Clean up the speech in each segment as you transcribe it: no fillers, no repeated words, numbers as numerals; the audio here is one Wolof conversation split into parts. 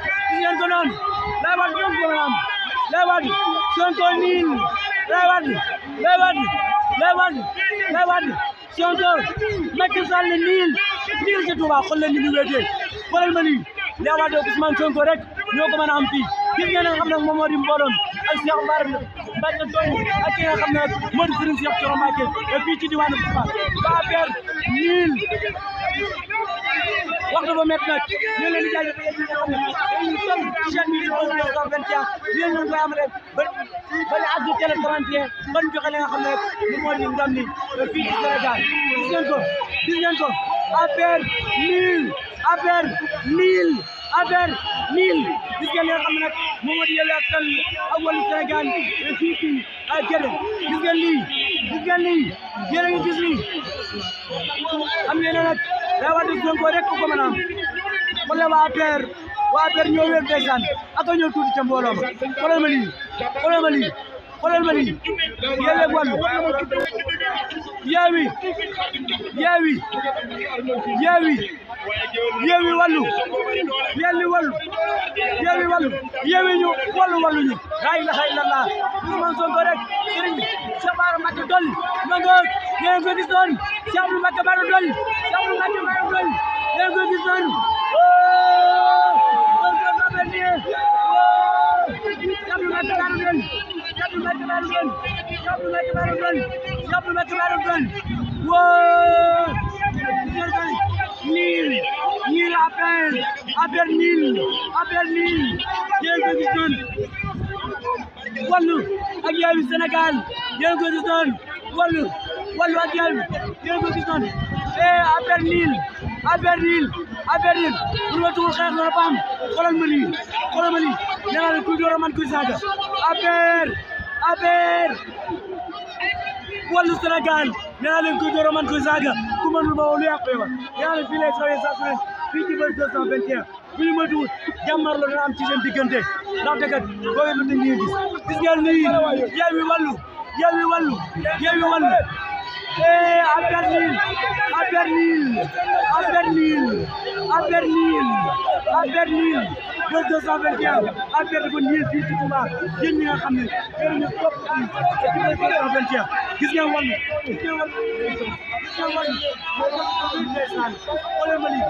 gis ngeen ko noonu Laye Wade ñoom ko am Laye Wade Sonko niil Laye Wade Laye Wade Laye Wade Laye Wade Sonko Macky Sall niil ci Touba xool leen ni ñu wéetee xoolal ma lii Laye Wade Ousmane Sonko rek ñoo ko mën a am fii gis ngeen nga xam ne moom moo di mbooloom ak Cheikh Mbacke Doy ak ki nga xam ne moo di Serigne Cheikh Thioro Mbacké fii ci diwaanu Touba ba affaire niil waxtu ba métti nag ñu leen di jaajëfal yéen ñi nga xam ne dañuy toll ci chaîne bi di Buzz 221 yéen ñu koy amalee ba ñu àgg télé 31 ba ñu joxe li nga xam ne moom moo di ndam li fii ci Sénégal gis ngeen ko affaire niil affaire niil affaire niil gis ngeen li nga xam ne nag moom moo di Yewwi Askan Wi ak Wallu Sénégal fii ci Guédé gis ngeen lii yéen a ngi gis lii xam ngeen ne nag Laye Wade Sonko rek ko mën a am xoolal waa APR ñoo wér ndeysaan ak ñoo tuuti ca mbooloo ma xoolal ma lii Yewwi Wallu Yewwi Wallu ñu wallu ñu la ilaha illallah Ousmane Sonko rek Serigne Cheikh Bara Mbacké Dolly ma ngoog ngeen ko gis noonu Cheikh Abdou Mbacké Bara Dolly ngeen ko gis noonu niil affaire niil yéen ko gis noonu Wallu ak Yewwi Sénégal yéen ko gis noonu Wallu ak Yewwi yéen ko gis noonu affaire niil bu ma tugul xeex na ba am xoolal ma lii nee naa leen kuy door a man kuy saaga affaire Wallu Sénégal nee naa leen kuy door a man kuy saaga ku mënul ma woo lu yàq yow nee naa leen fii lay sawee saa su ne fii ci Buzz 221 bu ñu moytuwul jàmmarloo dana am ci seen diggante ndaxte kat boo ngeen doon ngeen gis ngeen lii Yewwi Wallu affaire niil Buzz 221 affaire dafa niil fii ci Touba yéen ñi nga xam ne yéen ñu topp ci Buzz 221 gis ngeen Wallu xoolal ma lii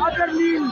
affaire niil